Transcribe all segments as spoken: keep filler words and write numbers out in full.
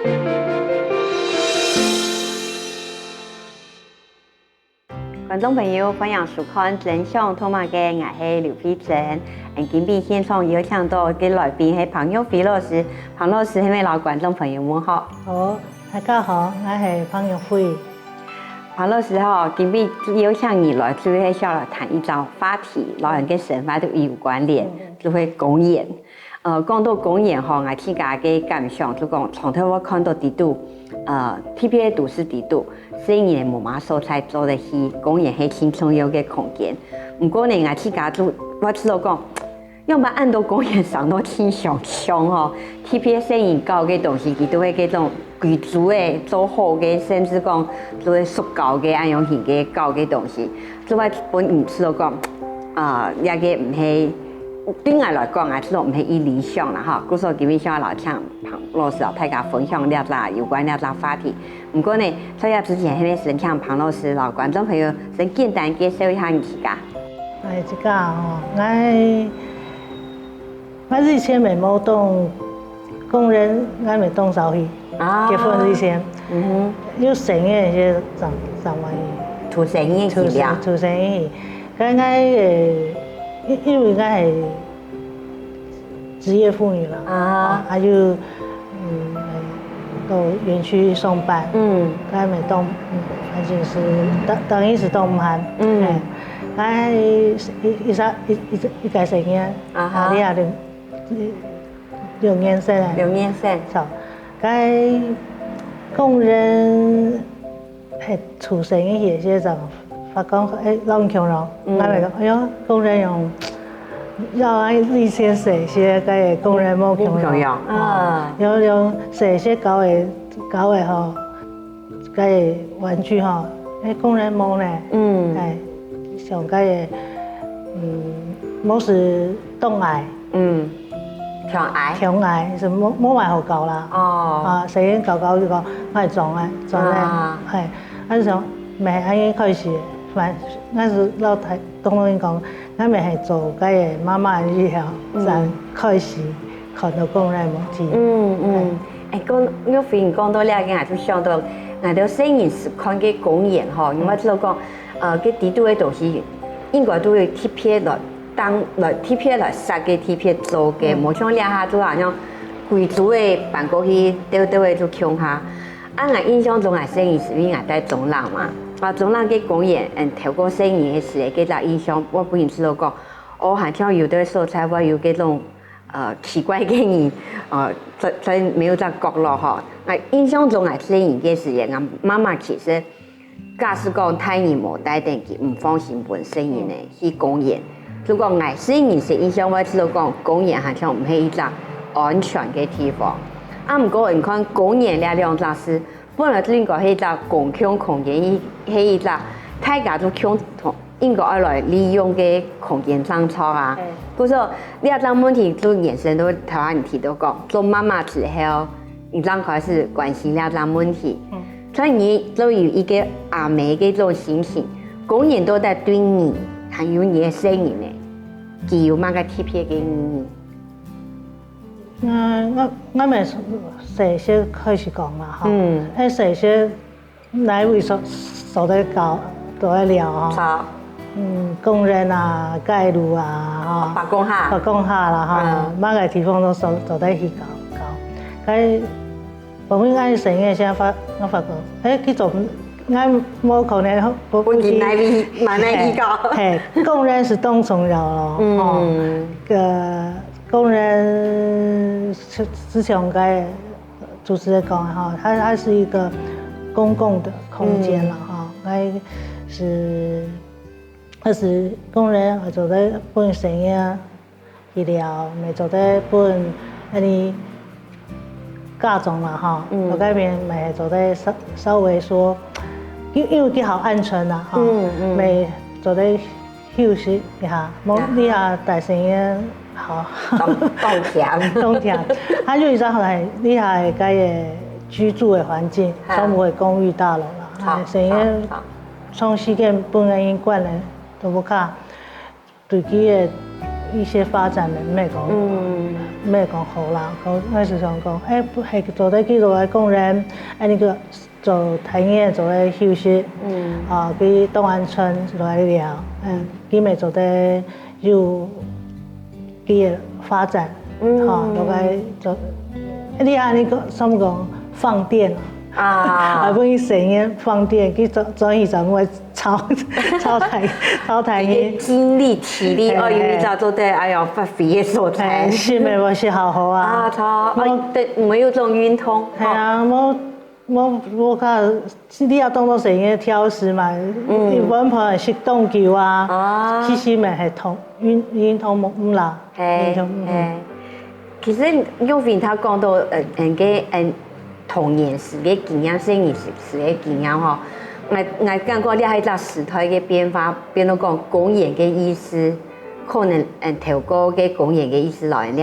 觀眾朋友，歡迎收看《真想讀麼个》，𠊎係劉慧珍。嗯，今晡日現場邀請到个來賓係彭玉妃老師，彭老師係毋係摎觀眾朋友問好？好，大家好，𠊎係彭玉妃。彭老師吼，今晡日邀請你來，主要係想來談一個話題，摎人个生活都有關聯，就係公園。 呃，講到公園吼，𠊎自家个感想就講，常常會看到裡肚，呃，特別都市裡肚，細人仔無麼所在做得去，公園係盡重要个空間。毋過呢，𠊎自家就會試著講，仰般恁多公園生到盡相像吼，特別細人搞个東西，佢都會該種規組个做好个，甚至講做个塑膠个恁樣形个搞个東西，就會分人試著講，啊，這个毋係 對𠊎來講啊，這種毋係異理想啦吼。故所今晡日想愛邀請彭老師哦，大家分享這隻有關這隻話題。毋過呢，在這之前，還係先請彭老師摎觀眾朋友先簡單介紹一下你自家。哎，自家哦，𠊎，𠊎以前乜無當，公園，𠊎乜當少去。啊，結婚以前，嗯哼，有細人仔時正，正會去。出細人仔去了。出細，出細人仔去。 該𠊎，呃，因，因為𠊎係職業婦女啦，啊，啊，又，嗯，到園區上班，嗯，該每當，嗯，反正係當，當然係當毋閒，嗯，哎，該一，一，一，一，一個細人仔，啊哈，啊，你也六，六年生啊，六年生，好，該工人 係出細人仔時正發講，哎，攏共樣咯。嗯，𠊎來講，哎喲，工人用，摎𠊎以前細時个工人無共樣。無共樣，啊，用，用細時搞个，搞个吼，該玩具吼，哎，工人無呢。嗯，哎，像該，嗯，無係當愛。 嗯，強愛。強愛，係無，無麼好搞啦。哦，啊，細人搞搞就講，愛裝啊，裝啊，啊，係，啊，就想，毋係恁樣開始，反，𠊎係摎大，當多人講，𠊎乜係做該个媽媽以後，正開始看到講來無知。嗯嗯，哎，講玉妃你講到這个，𠊎就想到，𠊎兜細人時看个公園吼，你嘛知道講，呃，該裡肚个東西，應該都會特別來 當來特別來設計、特別做个，無像這下就好像規組个搬過去，兜兜个就共下。啊，𠊎印象中𠊎細人時，因為𠊎在中壢嘛，啊，中壢个公園，嗯，透過細人个時个該隻印象，𠊎分人知道講，哦，還像有个所在會有該種，呃，奇怪个人，呃，在，在某隻角落吼。𠊎印象中𠊎細人个時个，𠊎媽媽其實 假使講大人無帶等佢，毋放心分細人仔去公園。就講𠊎細人時印象會知道講，公園還像毋係一隻安全个地方。啊，毋過你看公園這兩隻字，本來就應該係一隻公共空間，係一隻大家都共同應該愛來利用个空間正著啊。故所這隻問題就延伸到頭下你提到講，做媽媽之後，你正開始關心這隻問題。 在你做為一個阿姆个這種心情，公園到底對你還有你个細人仔，佢有麼个特別个意義？嗯，𠊎，𠊎乜細細開始講啦，吼。嗯。該細細哪位所，所在搞，都在聊吼。好。嗯，公園啊，街路啊，吼。白公下。白公下啦，吼。嗯。麼个地方都所，都在去搞，搞。該 後面𠊎細人个時發，𠊎發覺，欸，佢做，𠊎無可能，分佢哪位，嘛哪位搞。嘿，嘿，公園係當重要咯，嗯。吼。个公園就，就像該主持人講的吼，它，它是一個公共的空間了，嗯。吼，該係，該係公園，做得分細人 去了，乜做得分恁呢家長啦吼，嗯。在該片乜做得稍，稍微說，因，因為佢好安全啦吼，嗯，嗯。乜做得休息一下，無，呀。你啊大聲音好。當，當甜。當甜。它就一張很，厲害，該个居住的環境，啊。全部的公寓大樓啦，好，哎，聲音好，好。長時間分人關了都不怕。 對佢个一些發展的，毋係講，嗯，毋係講好啦，講，𠊎係想講，欸，係做得去做个工人，欸，你个做太陽做个休息，嗯，啊，佢當安全來了，嗯，佢乜做得有佢个發展，嗯，吼，落來做，你啊，你講，像講放電啊，啊，啊，分佢省電放電，佢轉轉去轉位 超超台超台語，精力、體力，哦，有一隻做得，哎呀，發揮个所在。係，係，無係好好啊。啊，超，哦，對，沒有這種暈通。係啊，無無無看，你也當做係應該挑食嘛，嗯，一碗飯食當久啊，啊，其實乜係痛，暈暈通無毋啦，係，暈通，嗯。 其實玉萍頭講到，呃，嗯，个，嗯，童年時个經驗，細人時个經驗吼，𠊎𠊎感覺這係一隻時代个變化，變到講公園个意思，可能，嗯，頭過个公園个意思，摎這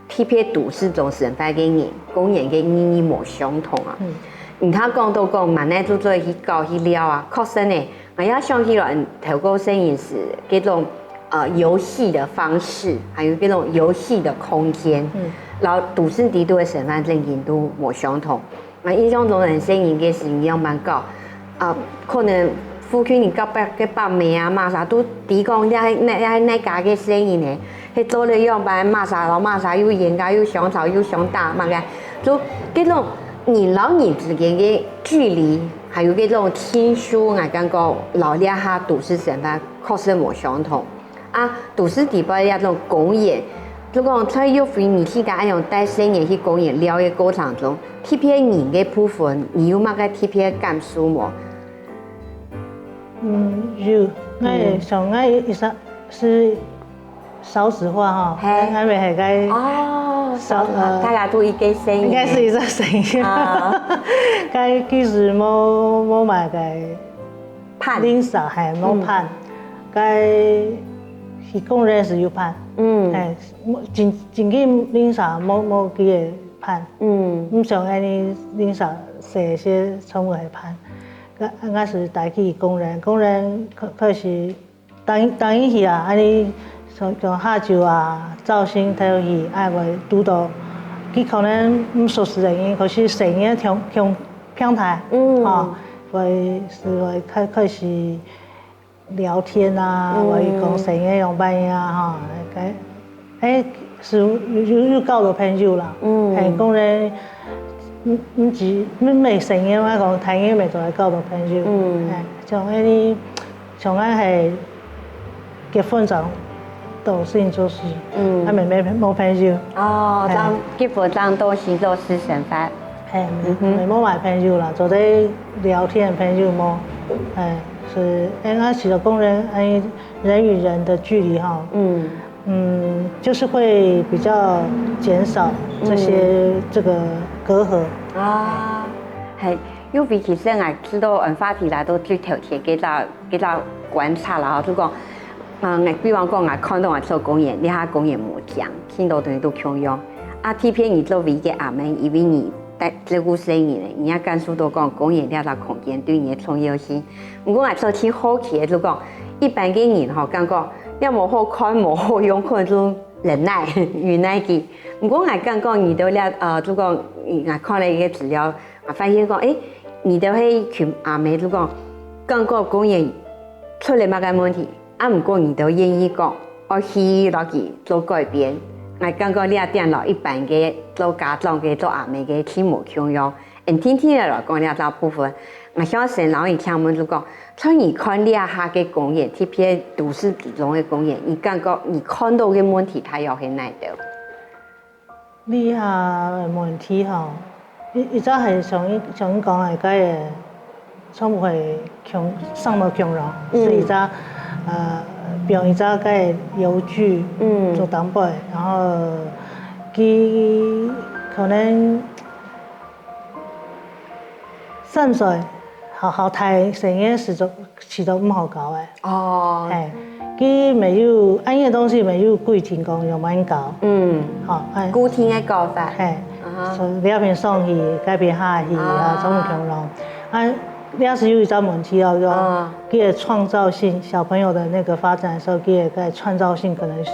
特別都市中生活个人，公園个意義無相同啊。嗯，你頭講到講，滿哪都做去搞去尞啊，確實呢， 𠊎也想起來，嗯，頭過細人時，該種，呃，遊戲的方式，還有該種遊戲的空間，嗯，然後都市裡肚个生活正經都無相同。𠊎印象中，人細人个時，你樣般搞，啊，可能附近你隔壁个伯姆啊、麼儕都知講，這係哪這係哪家个細人呢，係做了樣般，麼儕摎麼儕又冤家又相吵又相打，麼个，就該種人摎人之間个距離，還有該種親疏，𠊎感覺摎這下都市生活 確實無相同。啊，都市裡背這種公園，就講在玉萍你自家恁樣帶細人去公園尞个過程中，特別人个部分，你有麼个特別个感受無？嗯，有，𠊎也想，𠊎也係少子化吼，係，𠊎也係該哦，少，呃，大家都一個聲音，應該係一個聲音。啊，該其實無無麼个 伴。鄰舍係無伴，該去公園時有伴，嗯，係，真真个鄰舍無無幾个伴，嗯，毋像恁呢鄰舍細些寵物个伴，該該時帶去公園，公園可可是當當然去啊，恁呢像像下晝啊，朝晨頭去，愛會堵到，佢可能毋熟識个人，可是細人共共共大，嗯，吼，會係會開開始 聊天啊，嗯，或者講細人个樣般啊，吼，該，欸，係有有有交到朋友啦。嗯，係，講咧，毋毋止毋毋係細人啊，講大人乜做得交到朋友。嗯，係，像恁呢，像𠊎係結婚正到新竹市，嗯，還無無無朋友。哦，係，正結婚正到新竹市生活。 係，嗯哼，無無麼朋友啦，做得聊天个朋友無，係，係，欸，那其實公園，欸，人與人的距離哈，嗯，嗯，就是會比較減少這些，嗯，這個隔閡。啊，係，因為其實𠊎知道，嗯，話題來到最頭前，該隻該隻觀察啦，吼，就講，嗯，𠊎比方講，𠊎看到𠊎做公園，這下公園無靚，聽到東西都共樣。啊，特別你做為一個阿姆，因為你 帶照顧細人呢，你也感受到講公園這隻空間對你个重要性。毋過𠊎做盡好奇个就講，一般个人吼，感覺這無好看、無好用，可能就忍耐、忍耐佢。毋過𠊎感覺你兜這，呃，就講，𠊎看了一個資料，𠊎發現講，欸，你兜係一群阿姆，就講，感覺公園出了麼个問題， 啊，毋過你兜願意講，愛去摎佢做改變。𠊎感覺這點摎一般个做家長个、做阿姆个盡無共樣。嗯，定定仔來講這隻部分，𠊎想先摎你請問就講，在你看這下个公園，特別都市之中个公園，你感覺你看到个問題大約係哪兜？ 這下个問題吼，一一隻係像你像你講个，該个寵物會共生到共樣，嗯，係一隻，呃，比如一隻該个遊具，嗯，做擔保，然後佢可能三歲，好好大，成年時就 其實毋好搞个。哦。係，佢乜有，恁樣个東西乜有規定講仰般搞。嗯。吼，欸。固定个搞法。係，啊哈。所以你愛平上去，該片下去，啊，啊。總共咯。啊，這係有一隻問題哦，就佢个創造性，小朋友的那個發展的時候，佢个創造性可能係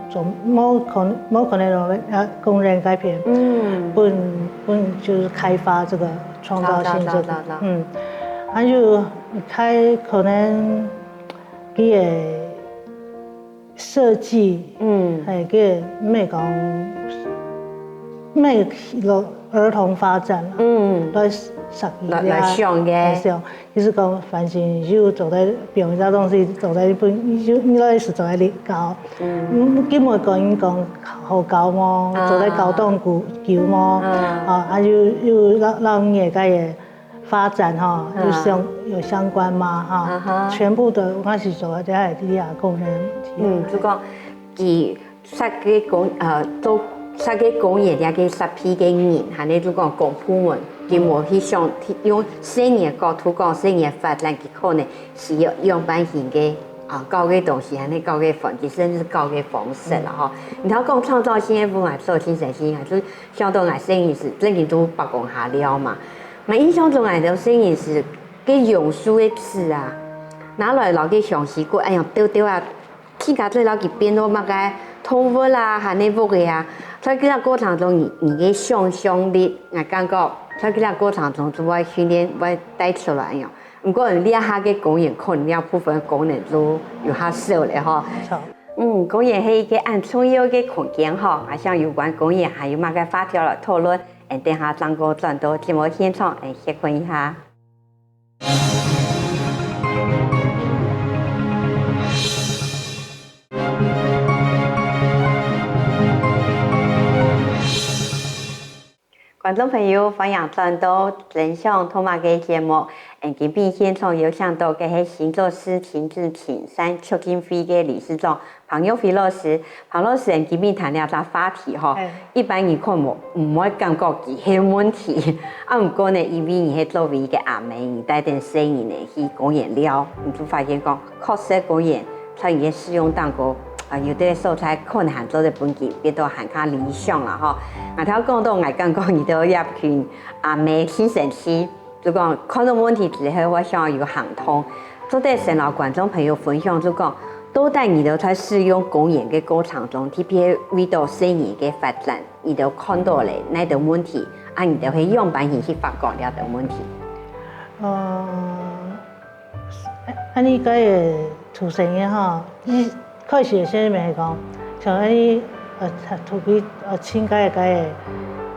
總無可能無可能容忍啊，工人改變，嗯，分分就是開發這個創造性這個，嗯，還有開可能佢个設計，嗯，係佢毋係講毋係落兒童發展，嗯，來設計來來想个，來想。 意思講，反正有做得，比如講東西做得分，有有類似做得教，嗯，根本講講好教無，做得教當久久無，啊，啊又又讓讓業界个發展哈，有相有相關嘛哈，全部的我是做得在這下工人，嗯，就講佢 設計公呃做設計公園這个設計个人，還係就講公部門，佢無去想用細人个角度講，細人个發展，佢可能需要樣般形个啊教个東西，還係教个環境，甚至教个方式啦吼。你頭講創造性个文化做先生先啊，就想到𠊎細人時，正經都伯公下尞嘛。𠊎印象中𠊎兜細人時，个榕樹个籽啊，拿來摎佢香榭過，哎呀，丟丟啊， 自家做摎佢變做麼个動物啊，還係屋仔啊。在這過程中，你你个想像力，𠊎感覺在這過程中就會訓練，會帶出來樣。毋過這下个公園可能這部分功能就有較少了吼。嗯，公園係一個恁重要个空間吼，𠊎想有關公園還有麼个話題來討論，等下正過轉到節目現場，歇睏一下。 觀眾朋友，歡迎轉到真想讀麼个節目。嗯，今晡日現場有請到个係新竹市親子親善促進會个理事長彭玉妃老師。彭老師，嗯，今晡日談這隻話題吼，一般人可能無毋會感覺佢係問題，啊毋過呢，因為你係作為一個阿姆，你帶等細人呢去公園尞，你就發現講，確實公園在你个使用當中， 啊，有兜所在可能還做得分佢變到還較理想啦吼。𠊎頭講到𠊎感覺你兜這群阿姆盡生趣，就講看到問題之後會想有行動，做得先摎觀眾朋友分享，就講到底你兜在使用公園个過程中，特別為著細人个發展，你兜看到了哪兜問題，啊你兜係樣般形去發覺這兜問題？呃， 恁呢个个出生个吼，一開始个時節係講，像恁呢呃，出去呃，親个个个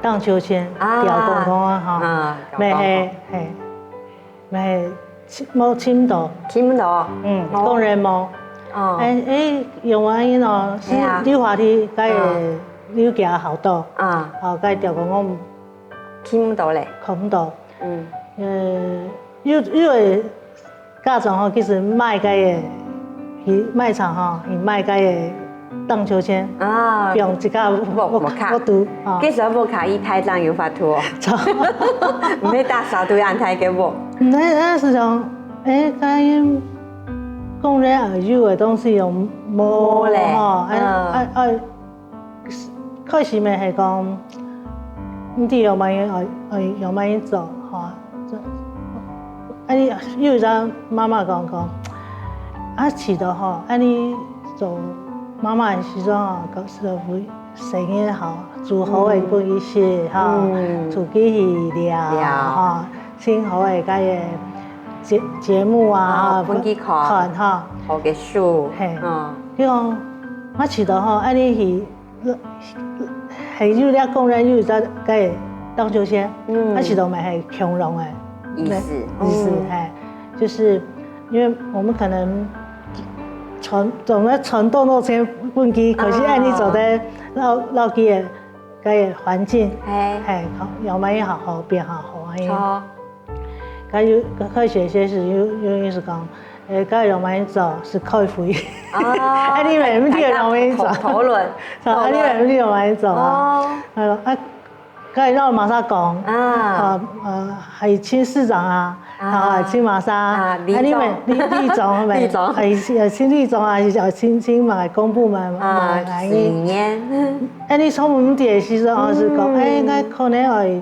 盪鞦韆，啊吊槓槓啊吼，啊吊槓槓。乜係係，乜係親無親到，親毋到，嗯，哦。當然無。哦。哎哎，因為恁呢咯，係啊。溜滑梯个个嗯溜較好到，啊。哦，个个吊槓槓 看毋到咧。看毋到。嗯。呃，有有个家長吼，其實買个个，去賣場吼，去買个个盪鞦韆，啊，放一个屋屋屋下。屋肚，吼。其實屋下一大張有法度哦。毋係打掃都恁大个屋。毋係，啊，係講，哎，該講咧，有个東西用無無咧，吼，哎，嗯。哎哎， 開始乜係講，毋知用麼个愛愛用麼个做吼。這恁呢有一隻媽媽講講，啊，試著吼，恁呢做媽媽个時陣吼，搞試著會生意好，煮好个分佢食吼，嗯。出去去尞尞。吼，盡好个該个節節目啊，啊，分佢看。看吼。好个書。嘿，嗯。比如講，我試著吼，恁呢去 還有咧講咧，有一隻个盪鞦韆，嗯。它其實我們還共樣个意思，意思，嗯。嘿，就是因為我們可能傳，總要傳動到這問題，可是恁呢做得，哦。讓讓佢个个環境，嘿。嘿，好，要麼好好變好好，哎。好。 該有該開始个時節有有意思講，誒，該用麼个做係開會。哦。啊，你們你用麼个做？討討論，啊，你們你用麼个做啊？哦。啊，啊，該老馬上講，啊。啊，呃，還有請市長啊，啊。啊，請馬上，啊，里長。啊，你們里里長，里長。還有請里長啊，還有請請嘛，公部門嘛，啊，嘛，哎，新年。哎，你從我們底下是說，哦，是講，嗯。哎，該可能哎。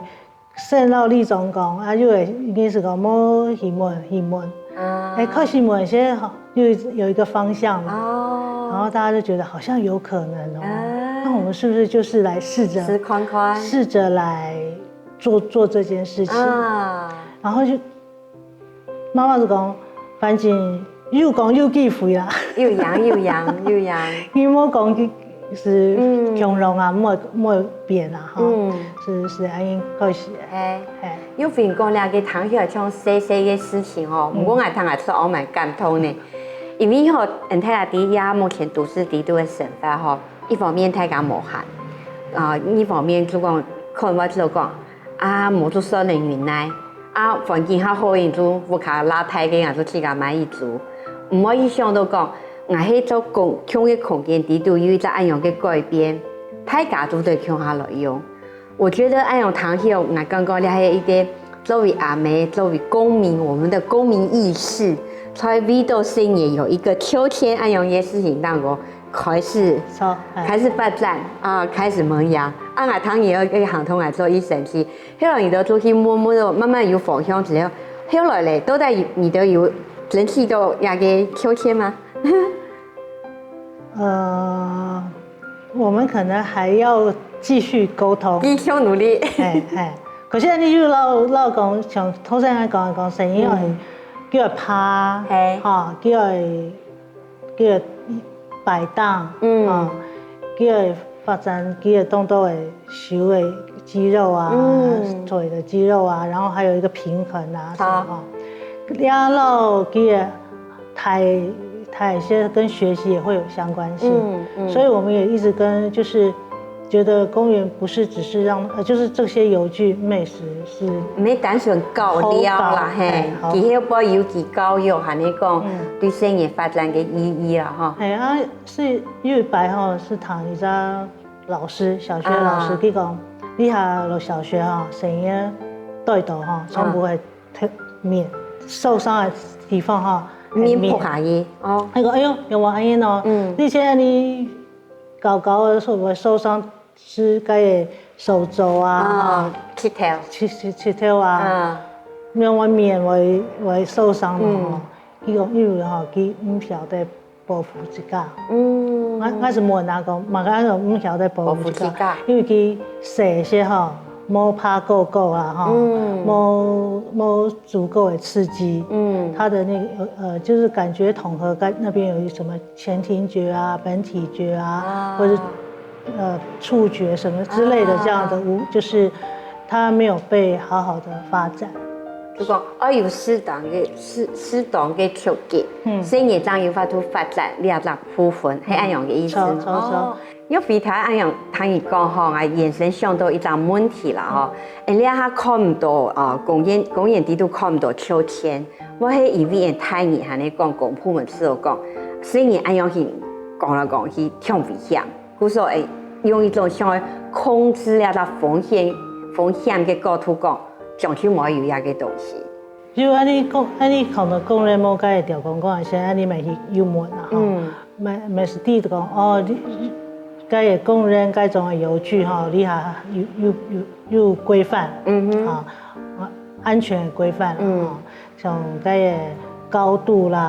先摎里長講，啊，又會，意思講，莫去問，去問。啊哎，開始問先，又有一個方向嘛。哦，然後大家就覺得好像有可能哦，啊那我們是不是就是來試著試看看試著來做做這件事情？啊，然後就媽媽就講，反正有講有機會啦，有影有影有影，你莫講佢是嗯恐龍啊，莫莫變啊哈，嗯，是是，恁樣開始的。哎。哎，有朋友講這个聽起來像細細个事情吼，毋過𠊎聽下出我蠻感動呢。因為吼，恩泰拉弟也目前都市裡肚个生活吼，一方面大家無閒，啊，二方面就講看我就講，啊，無就算了，原來啊，環境較好，因就屋下拉大个，人就自家買一租，毋會去想到講，𠊎係做公共个空間裡肚有一隻恁樣个改變，大家都得共下來用。 我覺得恁樣聽起，𠊎感覺這係一個作為阿姆，作為公民，我們的公民意識，在為到細人有一個秋千恁樣个事情，讓我開始好，哎，開始發展啊，開始萌芽。啊，𠊎聽你有一個行動來做醫生去，後來你都出去摸摸，慢慢有方向之後，後來咧，到底你都有爭取到那個秋千嗎？呃，我們可能還要繼續溝通。繼續努力。哎哎，可是你又老老講，像頭先講講生意哦，嗯叫佢爬，嘿哈，叫佢叫佢擺盪，嗯啊，叫佢發展佢个動作个手个肌肉啊，嗯腿的肌肉啊，然後還有一個平衡啊什好麼啊，然後叫佢帶帶一些跟學習也會有相關性。嗯嗯，所以我們也一直跟就是覺得公園不是只是讓呃，就是這些遊具美食是，毋係單純搞了啦，好搞嘿嘿，好其實不有幾教育，還係講嗯對生意發展个意義啦，吼。哎啊，是有一擺吼是聽一隻老師，小學老師啊佢講，這下落小學吼，成日對到吼，全部會特面受傷的地方吼，面仆下去，哦，那個哎喲，有無恁樣哦？嗯你現在你搞搞的時候會受傷，是該个手肘啊，啊，膝頭，膝膝膝頭啊，啊，因為面會會受傷嘛嗯吼。佢講因為吼，佢毋曉得保護自家。嗯，我我是問佢講，嘛佢講毋曉得保護自家保護自家，因為佢細時吼，無拍過鼓啦吼，嗯無無足夠的刺激，嗯，他的那個呃，就是感覺統合在那邊有什麼前庭覺啊、本體覺啊，啊或者呃觸覺什麼之類的這樣的無，就是他沒有被好好的發展。就講愛有適當个適適當个刺激，嗯所以你正有法度發展你這部分，係恁樣个意思。錯錯錯哦，因為非常恁樣聽你講吼，𠊎延伸想到一隻問題啦吼，誒，你下看毋到啊，公園公園裡肚看毋到秋千，我係因為大人還係講公部門事務講，所以你恁樣去講來講去，忒危險。 故所會用一種想要控制這个風險風險个角度講，將就無有這个東西。就恁樣講，恁樣可能講咧，無該條講講，先恁樣咪去有問啊吼。嗯，mà mà實際講，哦，你該个公園該種个遊具吼，你還有有有有規範，嗯哼啊，安全的規範啦，嗯吼，像該个高度啦，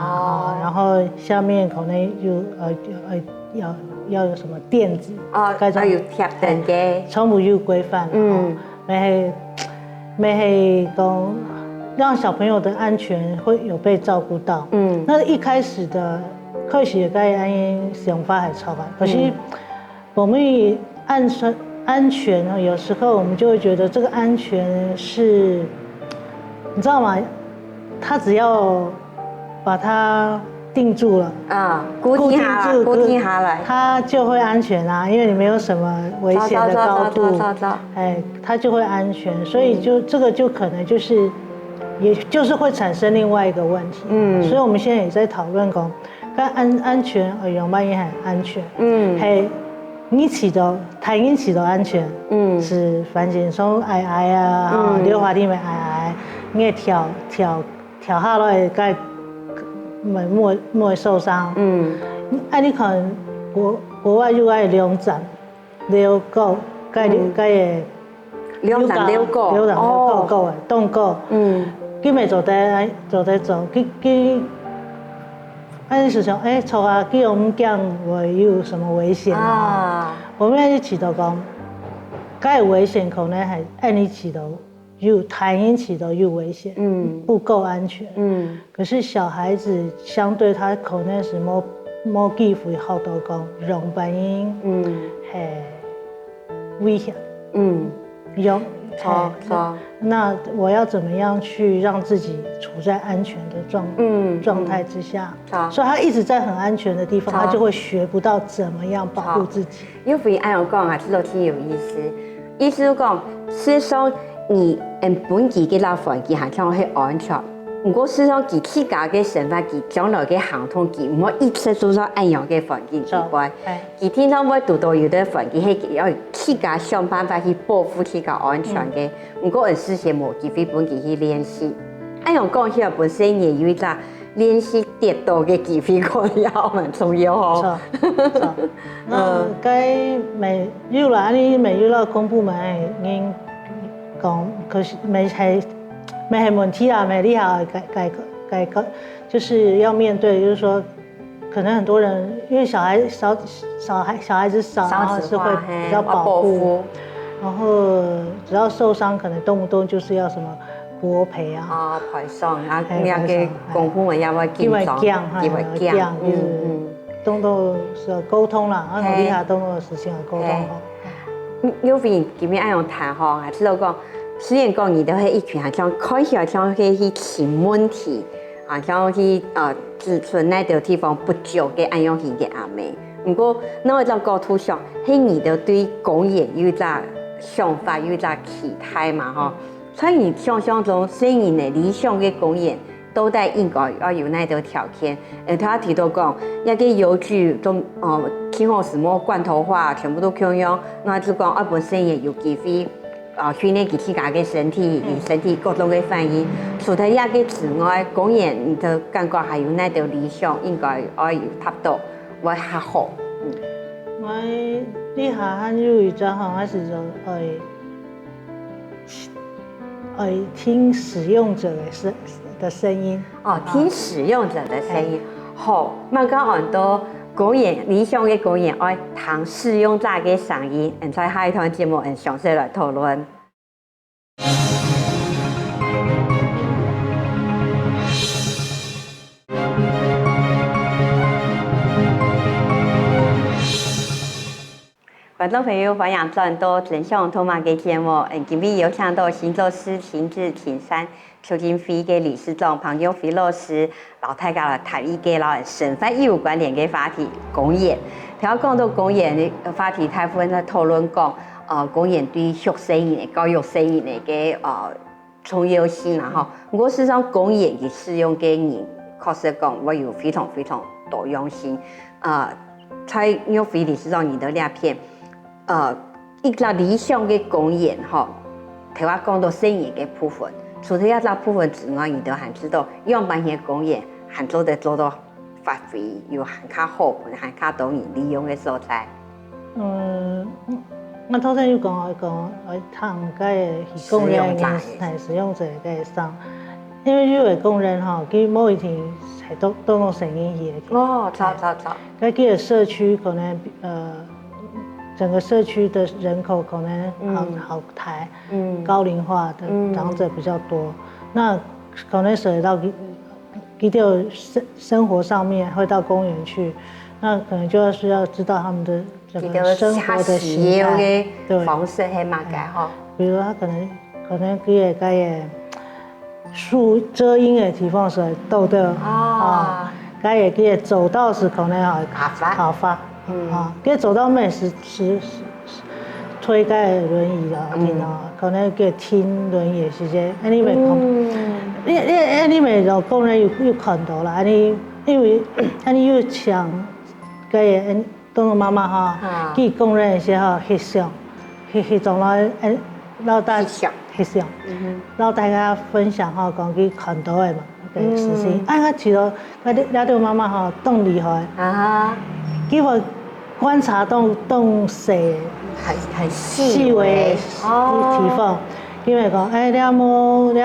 哦哦，然後下面可能有呃呃要要有什麼墊子，哦，該種愛有貼等个，全部有規範啦，嗯嗯，乜係乜係講讓小朋友的安全會有被照顧到。嗯那一開始的開始个恁樣想法還錯啊，可是嗯我們安全安全呢，有時候我們就會覺得這個安全是，你知道嗎？他只要把它定住了，啊，固定下來，固定住固定下來，它就會安全啊，因為你沒有什麼危險的高度，走走走走走走，哎，它就會安全，所以就這個就可能就是，也就是會產生另外一個問題。嗯所以我們現在也在討論講，該安安全，呃，有沒有很安全？嗯嘿，你騎到，台灣騎到安全，嗯是反正說矮矮啊，嗯溜滑梯乜矮矮，你會跳跳跳下來，該莫莫莫受傷。嗯啊，你看國國外又愛兩站，遛狗，該嗯該个兩層樓高，兩層樓高高个，當高。嗯，佢乜做得做得做，佢佢，恁樣想，哎，著啊，佢毋驚會有什麼危險啊？啊，我們要去祈禱講，該危險可能還恁樣祈禱，有太陽祈禱有危險，嗯，不夠安全。嗯，可是小孩子相對他可能是無無機會學到講，樣般，嗯，嘿，危險。嗯，有，著，嘿，著。那我要怎麼樣去讓自己處在安全的狀嗯状態之下？著。所以他一直在很安全的地方，著。他就會學不到怎麼樣保護自己。著。有位恁樣講啊，這个真有意思。意思講，事實上你嗯本佢个啦環境還算係安全，毋過事實上佢自家个生活，佢將來个行動，佢毋會一直都在恁樣个環境底背。著，哎。佢定著會堵到有个環境，係佢愛自家想辦法去保護自家安全个。嗯，毋過有時節無機會分佢去練習。恁樣講起來，本身也有一隻練習跌倒个機會，可能也蠻重要吼。著，著。那該乜有啦，恁樣乜有啦，公部門个人講，可是乜係乜係問題啦，乜你還要解解解決，就是要面對，就是說，可能很多人因為小孩小小孩小孩子少，然後是會比較保護，少子化，嘿，要保護。然後只要受傷，可能動不動就是要什麼國賠啊，啊，賠償啊，哎，那個賠償，哎，公部門也會緊張，因為驚，哎，因為驚，驚，嗯，嗯。動不動是溝通啦，啊，嘿。你還動不動事情要溝通吼。嘿。嗯，有位今日恁樣談吼，還知道講，雖然講你兜係一群，好像看起來像係去尋問題， 啊，像去呃指出哪兜地方不足个恁樣形个阿姆。毋過，另外一種角度想，係你兜對公園有一隻想法，有一隻期待嘛吼。在你想像中，細人仔理想个公園，到底應該要有哪兜條件？呃，頭先提到講，一個遊具中，哦，最好係無罐頭化，全部都共樣，那就講，啊，本身也有機會 啊，訓練佢自家个身體，嗯。佢身體各種个反應。除忒這個之外，公園你个感覺還有哪兜理想應該愛有達到，會較好？嗯。𠊎這下還有一隻吼，𠊎係做愛，愛聽使用者的聲，的聲音。 哦，聽使用者的聲音。哎。好，麼个安到公園，理想个公園愛聽使用者个聲音，𠊎等在下一段節目，𠊎等詳細來討論。觀眾朋友，歡迎轉到《真想讀麼个》个節目。嗯，今日有請到新竹市親子親善 促進會个理事長彭玉妃老師，摎大家來談一個摎生活有關聯个話題，公園。頭先講到公園个話題，大部分在討論講，呃，公園對畜生人个、教育生人个，呃，重要性啦吼。毋過事實上，公園佢使用个人，確實講會有非常非常多樣性。呃，在玉妃理事長你个這片， 呃，一個理想个公園吼，頭先講到細人个部分，除忒這隻部分之外，你兜還知道樣般个公園還做得做到發揮，有還較好，還較多人利用个所在。嗯，𠊎頭先有講，𠊎講，𠊎談該个去公園个，使用者个。嘿，使用者个上，因為有个公園吼，佢無一定係都都用細人去个。哦，著，著，著。該佢个社區可能，呃， 整個社區的人口可能好，嗯。好大，嗯。高齡化的，嗯。長者比較多，那可能涉及到佢，佢就生，生活上面會到公園去，那可能就要需要知道他們的整個生活的形態。佢个較需要个，對。方式係麼个吼？哎，比如他可能，可能佢也，佢也 樹遮陰个地方係到得，啊。啊，該个，該个走道係可能啊，下滑。下滑，嗯。啊，該走道乜係，係，係推該个輪椅个，嗯。啊，可能該个輪椅个時節，恁樣乜看，嗯。你，你，恁樣乜就講了又，又看到啦，恁樣，因為，恁樣又像該个，嗯， 當當媽媽吼，啊。去公園个時候翕相，翕，翕相了，欸，摎大，翕相。翕相，嗯哼。摎大家分享吼，講佢看到个嘛，个事情。嗯。啊，𠊎試著，𠊎這，這兜媽媽吼，當厲害。啊哈。佢會觀察當，當細，很很细微哦，地方，因為講，哎，你無你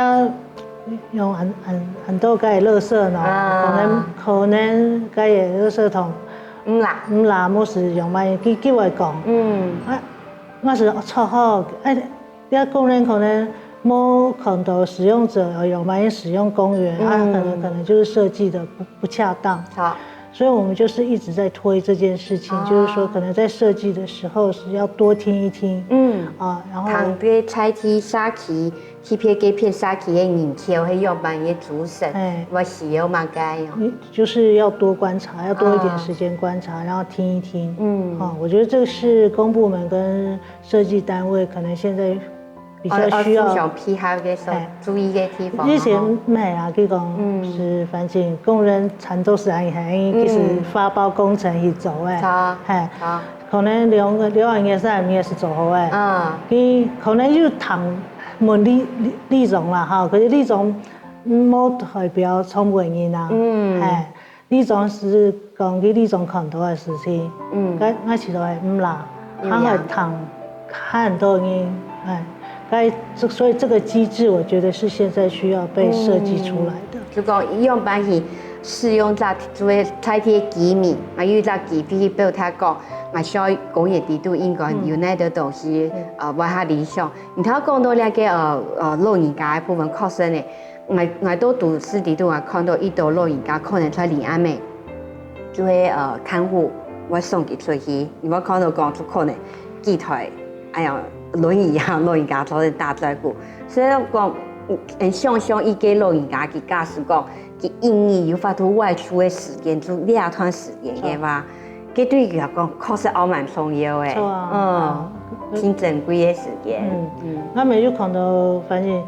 用很很很多个垃圾呢，啊，可能可能个垃圾桶，嗯啦，嗯啦，無使用嘛，佢佢會講，嗯，啊，我是錯好，哎，你工人可能無看到使用者有用嘛，使用公園，啊，可能可能就是設計的不不恰當，好。 所以我們就是一直在推這件事情，就是說可能在設計的時候是要多聽一聽，嗯，啊，然後談對在地社區，特別該片社區个人口，還有辦个組成，哎，我需要麼个樣，就是要多觀察，要多一點時間觀察，然後聽一聽，嗯，啊，我覺得這是公部門跟設計單位可能現在 比較需要互相配合个所注意个地方。以前毋係啊，佢講是反正工人餐桌係恁樣，佢係發包工程去做个，係，可能兩兩個月、三個月係做好个，嗯，佢可能又談問里里長啦哈，可是里長無代表全部人啊，嗯，係。 里長係講佢里長看到个事情，嗯，該該其實也毋啦，有影。還很多，還很多人，哎，該這所以這個機制，我覺得是現在需要被設計出來的。就講樣般去使用在做在地个居民，啊，有一隻機會去表達講，啊，需要公園裡肚應該有哪兜東西，呃，會較理想。你頭講到那個呃呃老人家个部分，確實呢， 𠊎𠊎到都市裡肚，𠊎看到一兜老人家可能在裡暗暝，就係呃看護會送佢出去，你會看到講就可能幾台，哎呀，輪椅啊，老人家坐在打嘴鼓。所以講，嗯，想像一個老人家佢假使講，佢一日有法度外出个時間，就這段時間个話，這對佢來講確實還蠻重要个。著啊，嗯，真珍貴个時間。嗯，嗯，𠊎每日看到，反正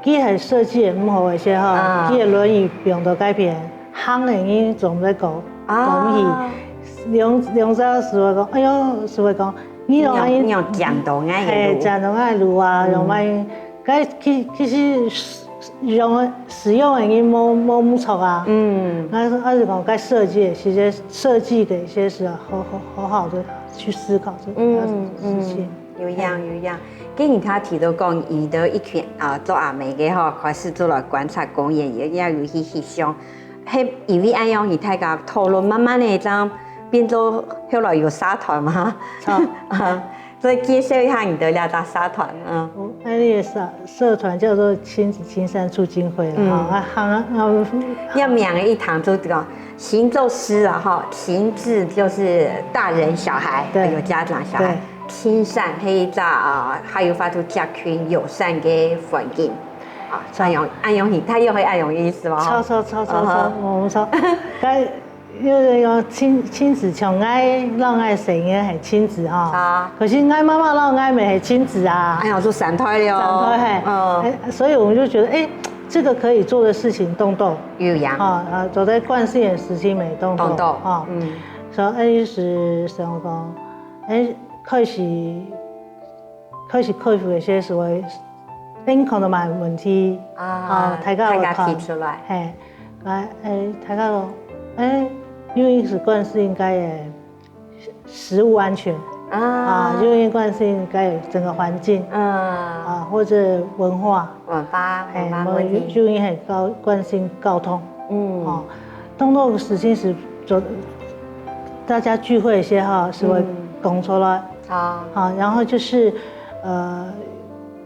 佢个設計也毋好一些哈，啊，佢个輪椅放到該片，行个人總在講，啊，講起，兩兩隻師傅講，哎喲，師傅講，你用你用你用講到𠊎个路，係，講到𠊎个路啊，用𠊎，該其其實用个使用个人無無毋著啊，嗯，但是但是講該設計，其實設計个一些是好好好好的去思考這這事情。 有影有影。該你頭提到講，你兜一群啊做阿姆个吼，開始就來觀察公園，也也有去翕相。係因為恁樣，你大家討論慢慢个，這樣變做後來有社團嗎？著。啊，所以介紹一下你兜這隻社團，嗯。哦，𠊎兜个社社團叫做親子親善促進會啦，嗯，吼，啊，行啊，嗯，這名一聽就知道，親子啊，吼，親子就是大人小孩，對，有家長小孩。對。 親善係一隻啊，還有法度接近友善个環境。啊，恁樣恁樣，佢佢又係恁樣意思嘛，吼。著著著著著，嗯哼，著。該有有親親子像𠊎摎𠊎細人係親子吼，啊，可是𠊎媽媽摎𠊎乜係親子啊。哎呀，就散開了哦。散開係，嗯，哎，所以我們就覺得，哎，這個可以做的事情當多，有影，啊啊，做得關心个事情乜當多，當多，啊，嗯，所以哎是想講，哎， 開始開始克服一些所謂健康个問題，啊，啊，大家有看，大家提出來，係，來，誒，大家講，誒，因為係關心該个食物安全，啊，啊，因為關心該个整個環境，嗯，啊，或者文化，文化，文化問題，因為係關關心交通，嗯，哦，當多个事情係做，大家聚會一些哈，係會講出來。 啊，好，然後就是，呃，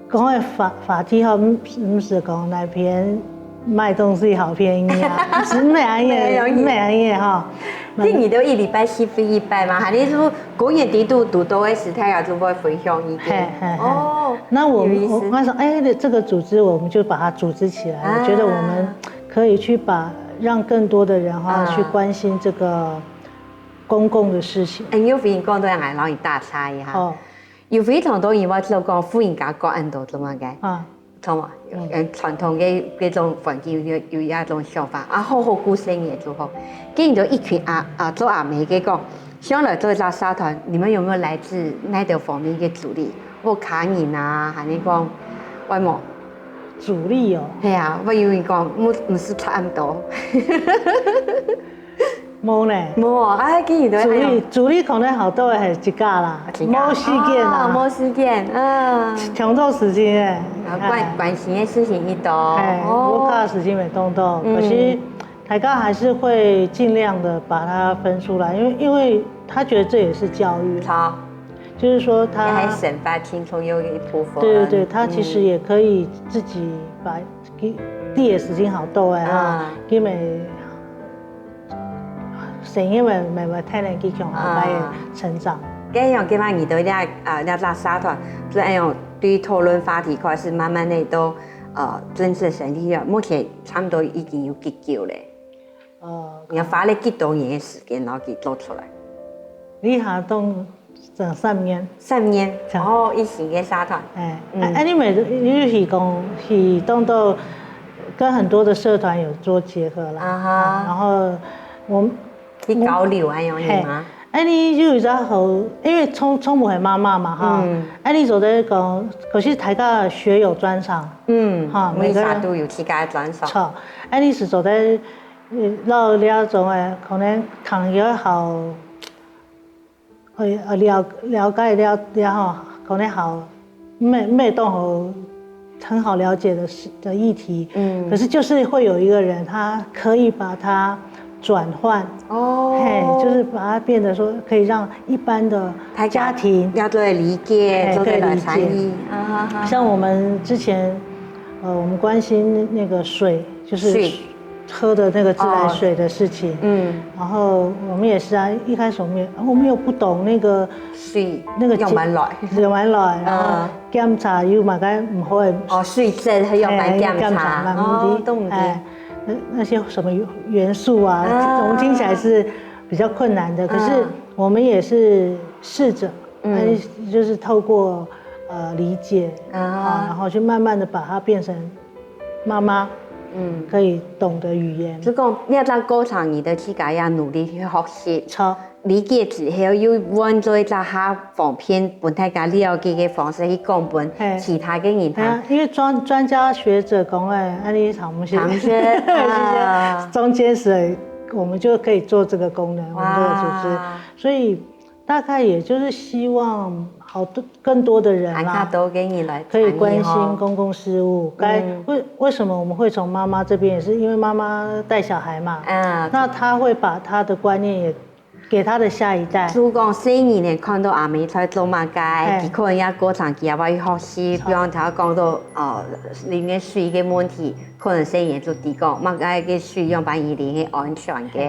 講个話話題哈，毋毋係講哪片買東西好便宜啊，毋係恁樣，毋係恁樣哈。第二都一禮拜四分一拜嘛，還是說公園底肚堵到个時，大家就會分享一點。係係係。哦，那我們有意思。我我想，哎，這個組織我們就把它組織起來，我覺得我們可以去把讓更多的人哈去關心這個公共的事情。哎，有分講到，𠊎摎你打岔一下。哦。 有非常多人會想講，婦人家管恁多做麼个？啊，著無？嗯，傳統个這種環境有有這種想法，啊，好好顧細人就好。今日就一群阿啊做阿姆个講，想來做一隻社團，你們有沒有來自哪兜方面个阻力？屋下人啊，還係講，有無？阻力哦。係啊，有人講，毋毋係差毋多。無呢。無，啊，今日都主力主力可能好多个係自家啦，自家無時間啦，啊，無時間，嗯。搶到時間誒。啊，關關心个事情一多，哎，我哦，看時間沒動到，可是大家還是會盡量的把它分出來，因為因為他覺得這也是教育，好，就是說他也還生活當中有一部分，對對對，他其實也可以自己把給自己的時間好多哎啊啊，給美生意美美美太能去強好他也成長。該樣，今日你到這啊，這隻社團，就恁樣對討論話題開始，慢慢的都呃正式成立了。目前差不多已經有幾久咧？呃，你要花了幾多年的時間，然後去做出來？你還動整三年，三年這樣哦，一新个社團，哎，嗯哎，你每次你去講去動到跟很多的社團有做結合啦，啊哈然後我們去交流恁樣嗎？哎，你就有在好，因為聰聰母係媽媽嘛哈，嗯哎，你做得講，可是大家學有專長，嗯，哈每儕每個都有自家个專長，錯，哎，你係做得，呃，到這種誒，可能談也好，呃，呃了了解了了哈，可能好，沒沒當好很好了解的事的議題，嗯可是就是會有一個人，他可以把它轉換，哦，嘿，就是把它變得說可以讓一般的大家庭要做得理解，哎做得來對理解參與，啊哈哈，像我們之前，呃，我們關心那個水，就是水喝的那個自來水的事情。嗯，然後我們也是啊，一開始我們也我們又不懂那個水那個用完來，用完來，然後嗯檢查有麼个毋好的，哦，水質還要辦檢哎檢查，查嘛，哦，問題都毋知，哎，那那些什麼元素啊，啊我們聽起來是比較困難的，可是嗯我們也是試著，嗯哎，就是透過呃理解啊啊，然後去慢慢的把它變成媽媽嗯。可以懂的語言。就講，你這過程你都自家也努力去學習，好，理解之後又換做一隻較方便分大家了解个方式去講分嘿其他个人聽。哎呀，因為專專家學者講，哎，安利常不是，常識啊中間是我們就可以做這個功能，我們這個組織，哇所以大概也就是希望好多更多的人還較啦，多个人來可以關心參與吼公共事務。該嗯為為什麼我們會從媽媽這邊，也是因為媽媽帶小孩嘛，啊，那她會把她的觀念也給她的下一代。就講細人仔看到阿姆在做麼个，嘿佢可能也過程佢也會學習，比方頭講到哦，啉个水个問題，可能細人仔就知講，麼个个水用把佢啉係安全个，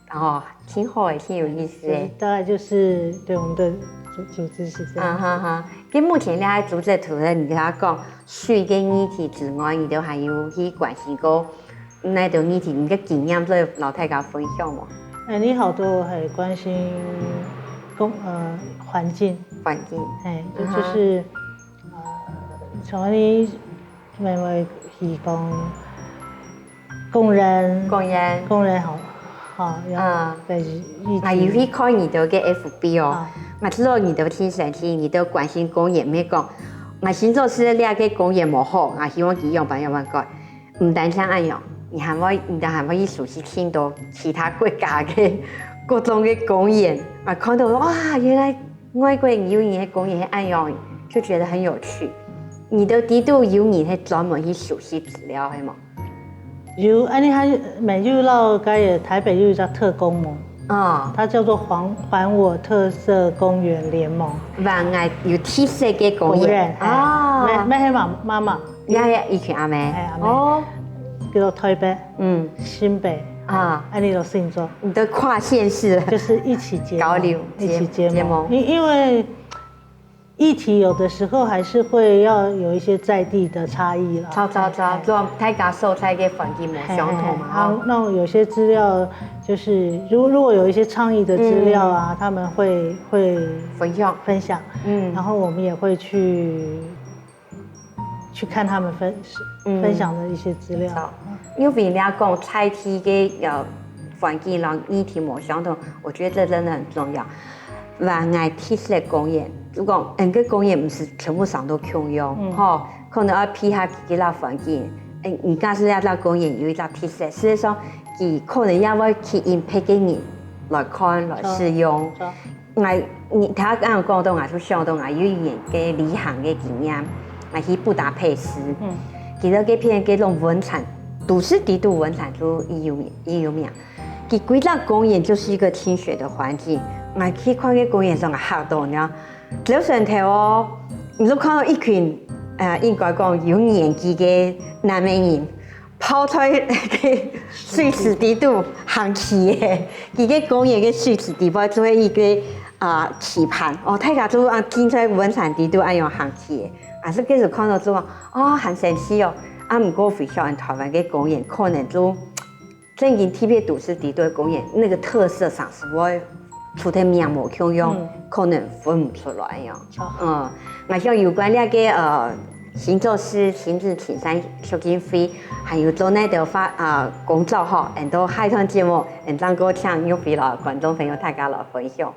然後挺好个，挺有意思个。大概就是對我們的組組織是這樣。啊哈哈，跟目前你還組織圖的，你跟他講水个議題之外，你都還有去關心過哪種議題？你个經驗做得摎大家分享無？哎，你好多還關心公呃環境，環境，哎，就嗯哼就是呃，從你妹妹提供工人，工人，工人好，好要啊在一啊，有去看你兜个F B哦啊，啊，知道你兜挺生氣，你兜關心工人，毋係講，啊，新竹市這个工人無好，啊，希望佢樣般樣般改。毋單淨恁樣，你還會，你兜還會去熟悉挺多其他國家个各種个工人，啊，看到哇，原來外國有人个工人係恁樣，就覺得很有趣。你兜知道有人係專門去收集資料，係無？有，安尼還沒有到該个台北有一隻特工盟，啊，它叫做還還我特色公園聯盟。還𠊎有特色个工人工人，啊，哎，沒沒黑媽媽媽，呀呀，以前阿妹哎，阿妹哦，叫做台北、嗯新北，啊，安尼就新竹，你的跨縣市就是一起結盟交流一起結盟，結盟因因為議題有的時候還是會要有一些在地的差異啦。找找找，哎做大家所在个環境無相同嘛，哎哎吼。那那我有些資料就是，如如果有一些倡議的資料啊，他們會會分享，分享，嗯然後我們也會去去看他們分嗯分享的一些資料。因為你講在地个呃環境，然後議題無相同，我覺得這真的很重要。還𠊎特色公園，就講，嗯，个公園毋係全部上都共樣，嗯吼，可能要配合佢个環境。嗯，你假使這隻公園有一隻特色，事實上，佢可能也會吸引別个人來看、來使用。𠊎，你頭先講到，𠊎就想到𠊎有一年个旅行个經驗，𠊎去布達佩斯，其實該片个攏文產，都市裡肚文產就已有名，已有名。佢歸隻公園就是一個親水的環境，𠊎去看該公園，正經嚇到呢。走上頭哦，你就看到一群，呃，應該講有年紀个男个人， 泡在該水池裡肚行棋个，佢个公園个水池裡背做一個，啊，棋盤，哦，大家就啊，緊在文產裡肚恁樣行棋个。啊，係該時看到就講，哦，還神奇哦。啊，毋過回想台灣个公園，可能就正經特別都市裡肚个公園，那個特色上係會除忒名無共樣，可能分毋出來樣。嗯，𠊎想有關這個，呃， 新竹市親子親善促進會，還有做哪兜發，啊，工作吼，𠊎等下段節目，𠊎等正過請玉妃摎觀眾朋友大家來分享。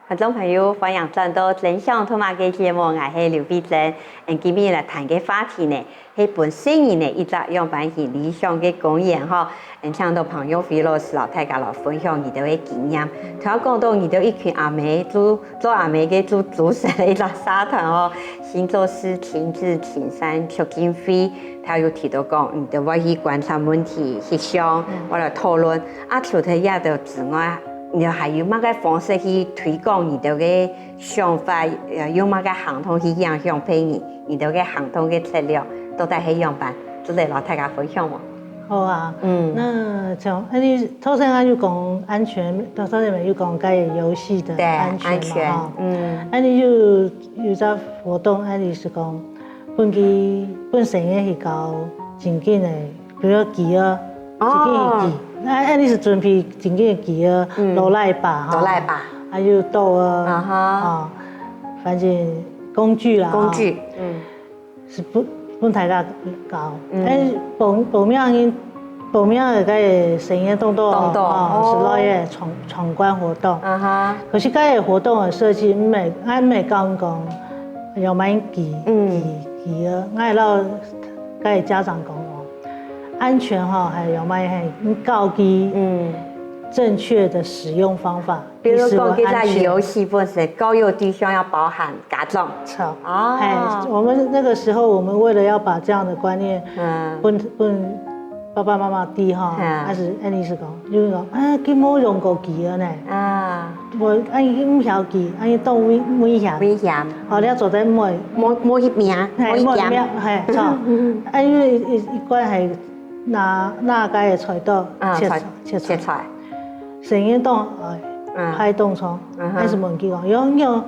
觀眾朋友，歡迎轉到真想讀麼个節目，𠊎係劉碧珍。𠊎等今晡日來談个話題呢， 係分細人仔一隻樣般形理想个公園吼。𠊎等請到彭玉妃老師摎大家來分享佢兜个經驗。頭先講到佢兜一群阿姆，做，做阿姆个做組成个一隻社團吼，新竹市親子親善促進會，頭先有提到講，佢兜會去觀察問題、翕相，會來討論。啊，除忒這兜之外，你兜還有麼个方式去推廣你兜个 想法，呃，用麼个行動去影響別人，你兜个行動个策略到底係樣般，做得摎大家分享無？好啊，嗯，那像恁呢，頭先啊有講安全，頭先有講該遊戲的安全嘛，對，安全，哈，嗯，恁呢有，有隻活動，恁呢係講，分佢，分細人去搞情境个 比如棋仔，哦，情境个棋，啊，恁呢係準備情境个棋仔，嗯，羅賴把哈，羅賴把，還有豆仔，啊哈，啊，反正工具啦，工具，哈，嗯，係分，分大家搞。嗯，但係報，報名个，報名个該个細人仔當多，當多，哦，哦，係來个闖，闖關活動。啊哈，可是該个活動个設計，毋係，𠊎毋係講講，有蠻奇，嗯，奇，奇个，𠊎摎該个家長講哦， 安全哈，還有麼个係教佢，嗯，正確的使用方法，比如講，意思安全。這隻遊戲本身教育對象要包含家長。著。哦。嘿，我們那個時候，我們為了要把這樣的觀念，嗯，分，分爸爸媽媽知哈，嗯，還係恁呢係講，就是講，啊，佢無用過棋仔呢。啊。 無，恁呢毋曉棋，恁呢當危，危險。危險。哦，你愛做得摸。摸，摸一面，嘿，摸一點。摸一面，嘿，著。啊，因為一，一關係拿，拿該个菜刀，啊，切菜，菜，切菜。切菜。細人仔當，呃，嗯，歹當創，嗯哼。還係問佢講，用，用，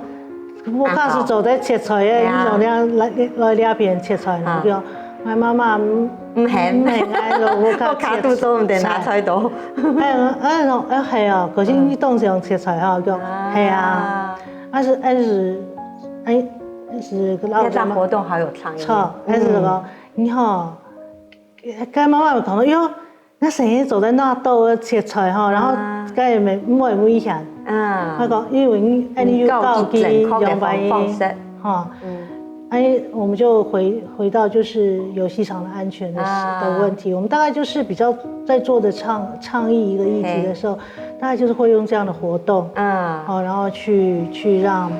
我假使做得切菜个，啊，你用這來，來這片切菜，啊，佢講， 𠊎媽媽毋，毋肯。毋肯，𠊎就無較，無較都做毋得拿菜刀。哎，哎，喏，哎，係啊，可是你當時用切菜吼，講，啊，係啊，但是，但是，哎，是，這隻活動好有創意。著，但是講，嗯，你吼，該媽媽有講，喲， 該細人做得拿刀仔切菜吼，然後，啊，該也沒，沒危險。啊。佢講，因為你，哎，你有教佢，教佢正確个方，用白，方式。吼。嗯。哎，我們就回，回到就是遊戲場的安全的事，啊，的問題。我們大概就是比較在做的倡，倡議一個議題的時候，嘿，大概就是會用這樣的活動，啊，哦，然後去，去讓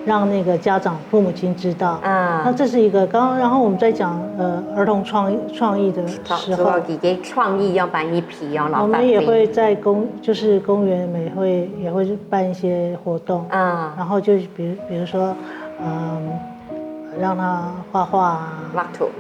讓那個家長、父母親知道。啊。那這是一個，剛剛，然後我們在講，呃，兒童創意，創意的時候，主要一個創意要把你培養了，我們也會在公，就是公園也會，也會辦一些活動。啊。然後就是比如，比如說，嗯，讓他畫畫啊，畫圖。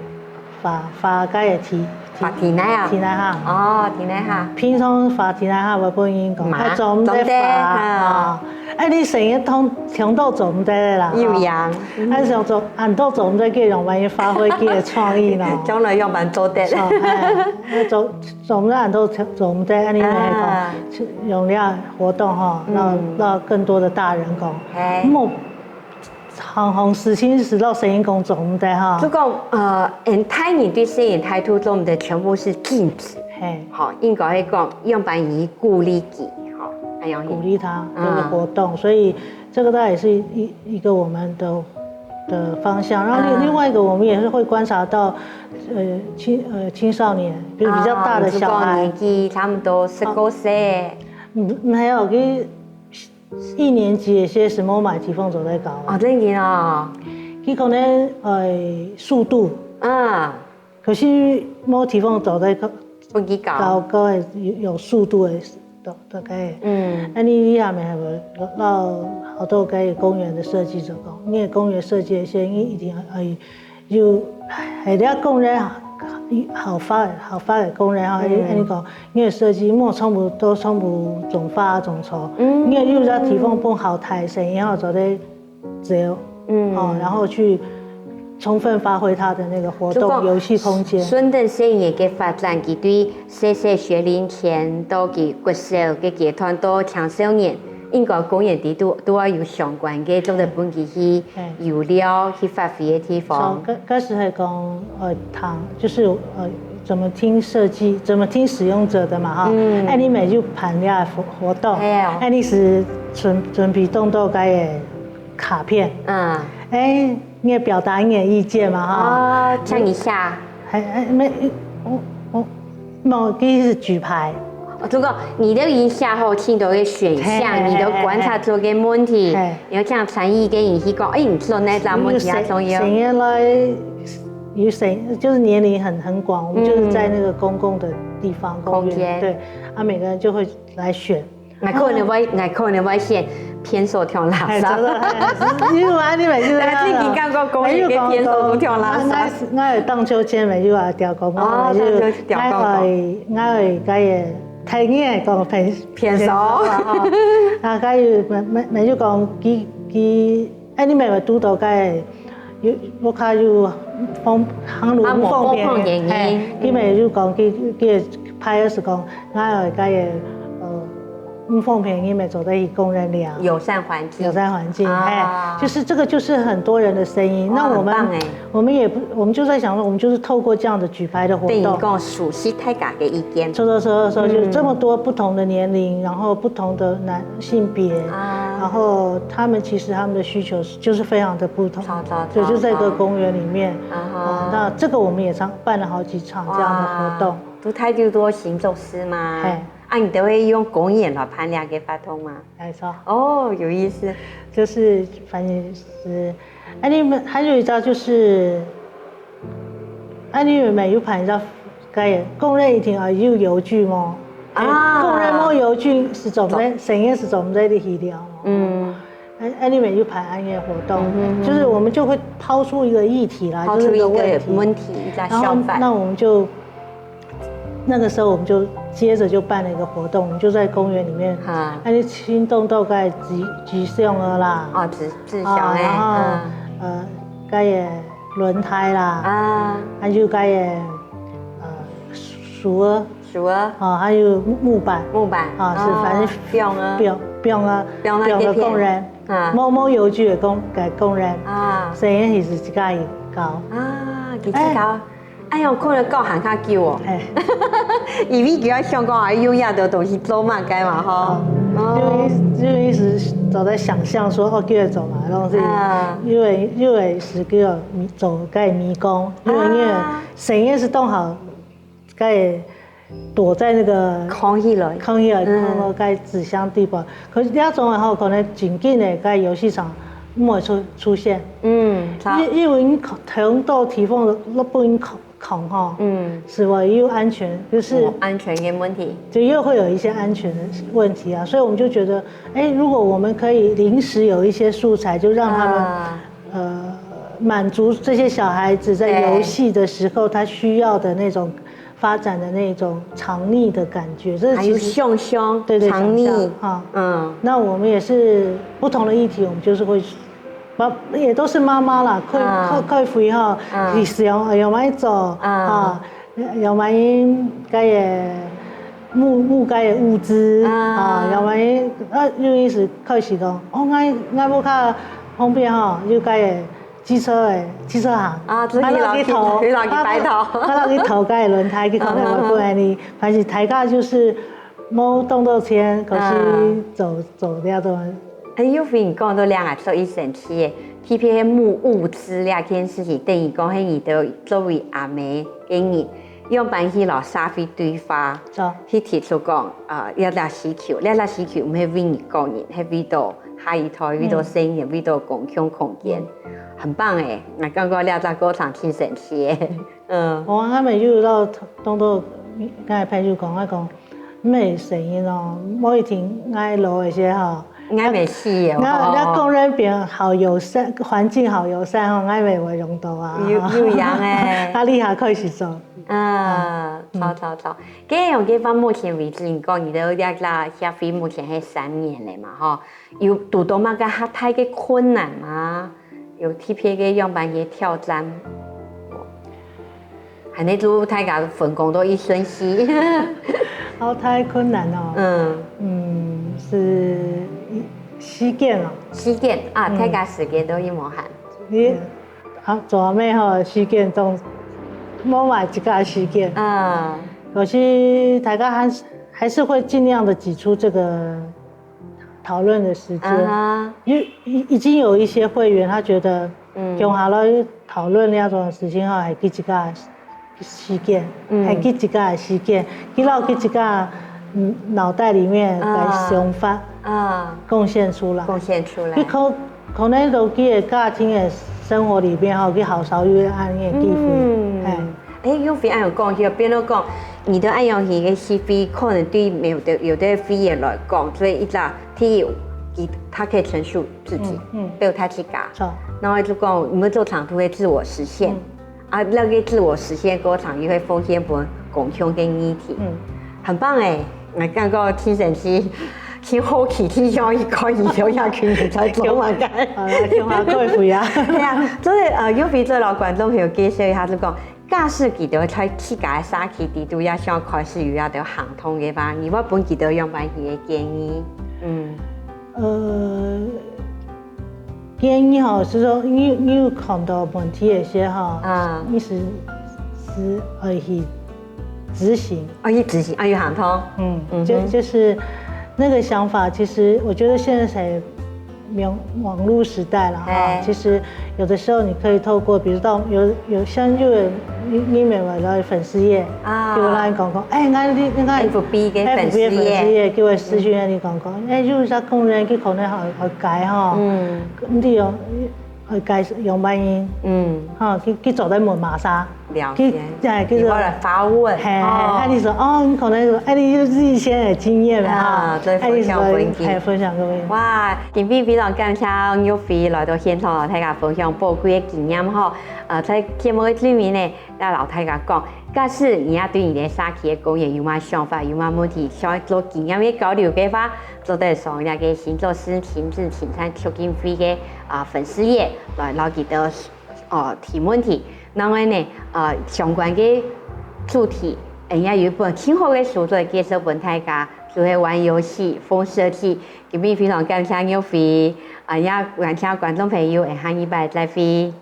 畫，畫該个題，題，畫題內啊。題內哈。哦，題內哈。平常畫題內哈，𠊎分人講，嘛，愛做毋得畫，做毋得，哈。啊，哎，你細人仔通，通都做毋得个啦，有影。哈。哎，想做，恁多做毋得，佢用萬一發揮佢个創意咯。將來樣般做得。哦，哎，哎，做，做毋得，恁多做毋得，恁呢來講，啊，用這樣活動吼，讓，嗯，讓更多的大人講，嘿，莫 行行事情係老實講做毋得哈。就講，呃，嗯，大人對細人態度做毋得全部係禁止。嘿。吼，應該係講，樣般以鼓勵佢，吼。鼓励他这个活动，所以这个大概也是一一个我们的的方向。然后另另外一个，我们也是会观察到，呃青呃青少年，就是比较大的小孩，年纪差不多十个岁，嗯，没有，其实一年级有些什么买提凤走在搞，哦，真的哦，佢可能呃速度，嗯，可是没提凤走在搞，不给搞，搞高的有有速度的，大概，嗯，那你你下面还有让好多个公园的设计者讲，因为公园设计的一些，你一定要有，还要讲呢，好发好发的公园哈，你讲，因为设计莫全部都全部种花种草，因为又要提供不好台生，然后做的只有，嗯，哦，然后去充分发挥它的那个活动游戏空间。孙登生也给发展，佢对 細細學齡前到佢國小个階段到青少年，應該公園裡都都要有相關个，做得分佢去遊尞、去發揮个地方。開開始係講，呃，談，就是呃，怎麼聽設計，怎麼聽使用者的嘛哈。嗯，哎，你每日辦理活活動，哎，你是準準備動到該个卡片，嗯，哎，你也表達你的意見嘛哈。哦，像一下。 还还没，我我没有，第一是举牌。如果你都已经下好听到个选项，你都观察出个问题，你要这样参与跟你去讲，哎，你做那张问题啊重要。谁来？有谁就是年龄很很广，我们就是在那个公共的地方公园，对，啊，每个人就会来选。 我可能会，我可能会选便所丢垃圾。有啊，你每日来听听看，讲公园个便所都丢垃圾。我有荡秋千，每日啊，掉公公，哦，荡秋千掉公公，我有该个，太热讲便便所啊，啊，该有每每每日讲几几，哎，你每日拄到该有，我看有方行路不方便，哎，你每日讲几几个拍的是讲，我有该个呃。 不方便，你们走在一公园里啊。友善环境，友善环境，哎，就是这个，就是很多人的声音。那我们，我们也不，我们就在想说，我们就是透过这样的举牌的活动，讲熟悉大家的意见。说说说说，就这么多不同的年龄，然后不同的男性别，然后他们其实他们的需求是就是非常的不同，对，就在一个公园里面，啊，那这个我们也常办了好几场这样的活动，都太多多行走师嘛，哎。 啊，你都会用公园来办理个活动吗？没错。哦，有意思。就是反正是，啊，你们还有一招就是，啊，你们有办一招，该公园一定要有游具吗？啊，公园没游具是怎么，声音是怎么在里聊？嗯，哎哎，你们有办安乐活动，就是我们就会抛出一个议题啦，就是一个问题，问题一个想法，那我们就。 那个时候我们就接着就办了一个活动，我们就在公园里面，啊，那些行动大概几几箱了啦，哦，几几箱哎，然后呃，该个轮胎啦，啊，还有该个呃，树啊，树啊，啊，还有木板，木板啊，是反正放啊，放放啊，放那个工人，啊，某某邮局的工个工人啊，所以也是自家搞啊，自家搞。 哎哟，可能搞行較久哦。哎，因為佢愛想講，哎，有遐多東西做嘛，該嘛吼。因為因為一直都在想象說，哦，叫佢做嘛，東西，因為因為是叫做迷做該迷宮，因為因為神也是動好，該躲在那個空氣內，空氣內，然後該紙箱地板，可是那種吼，可能緊緊的該遊戲場，沒有出出現。嗯，因因為你同到地方都不能 空吼，嗯，是吧？又安全，就是安全个问题，就又会有一些安全的问题啊，所以我们就觉得，哎，如果我们可以临时有一些素材，就让他们呃满足这些小孩子在游戏的时候他需要的那种发展的那种藏匿的感觉，这还有想象，对对，藏匿啊，嗯，那我们也是不同的议题，我们就是会。 妈也都是妈妈啦，开开开会哈，你想要买做啊，要买该个木木该个物资啊，要买啊，有意思开始讲，哦，我我屋下旁边哈，有该个机车诶，机车行啊，自己老去投，自己老去摆头，我老去投该个轮胎去看看，我不然你，反正大家就是。無當多錢，可是做做了都。哎，有分你講到兩个做醫生去个，特別係募物資這件事情，等於講係你兜作為阿姆个人，樣般去摎社會對話，做去提出講啊，這个需求，這个需求毋係為你個人，係為到下一代，為到生意，為到公共空間，很棒誒！𠊎感覺這个過程真神奇誒。嗯，我還沒有到當多，剛才朋友講，我講，沒聲音哦，某一天𠊎老一些哈，應該沒事哦。那那工人變好友善，環境好友善哈，𠊎也會用到啊。有有影誒。啊，你還可以去做。啊，好好好，該樣个話，目前為止，你講你兜這个協會目前係三年了嘛，吼，有堵到麼个較大个困難嗎？有特別个樣般个挑戰？還係就大家分工都一順序？好大困難哦。嗯，嗯，係時間哦。時間啊，大家時間都一無閒。你好，做阿姆吼，時間總無買自家時間。啊，可是大家還是還是會盡量的擠出這個討論的時間。啊哈，因為已已經有一些會員，他覺得嗯共下來討論那種事情哈，還給自家時間，嗯還給自家時間，給到給自家嗯腦袋裡面的想法啊，貢獻出來。貢獻出來你。可可能都佢个家庭个生活裡面吼，佢好少有恁樣个機會。嗯哎，哎，用非常有講，就變到講，你的恁樣一个是非，可能對有的有的非也來講，所以一直第一，佢他可以陳述自己，嗯嗯表達自家，錯，然後就講，我們做長途的自我實現。嗯啊，那個自我實現過程，又會奉獻分公共个議題，嗯，很棒哎！我感覺挺神奇，挺好奇，挺想一看，你有影群人在做麼个。好啦，電話過去啊。對啊，所以呃，用非做老觀眾朋友介紹一下，就講，假使佢兜在自家个社區裡肚也想開始有一个行動个話，你會分佢兜樣般个建議？嗯，呃，建議哈是說，你你有看到問題个時候哈，啊你是是愛去執行，哦，去執行，啊，有行動，嗯，嗯哼就就是那個想法，其實我覺得現在才網網絡時代了哈哎，其實有的時候你可以透過，比如到有有像就有你你每晚的粉絲頁，啊就會讓你講講，哎，那你那個 FB个粉絲頁 FB个粉絲頁，就會私訊你講講，哎，就一下工人去可能好好改哈，嗯你有好改用乜嘢，嗯，哈，去去做得問麼儕，了解去，哎，去你過來發問，嘿，哦那你說哦，你可能說，哎，你就是以前的經驗嘛哈啊，對，哎，你說分享分享嘿，分享分享。哇，今天非常感謝玉飛來到現場，同大家分享寶貴个經驗吼。呃，在節目个最尾呢，也摎大家講，假使你也對你个社區个公園有麼想法，有麼問題，想要做經驗个交流个話，做得上這个新竹市行政青年促進會个啊粉絲頁來摎佢兜哦提問題。另外呢，呃，相關个主題，人家有一本挺好个書做介紹分大家，就係玩遊戲、風設計。今天非常感謝玉飛，啊，也感謝觀眾朋友，下禮拜再會。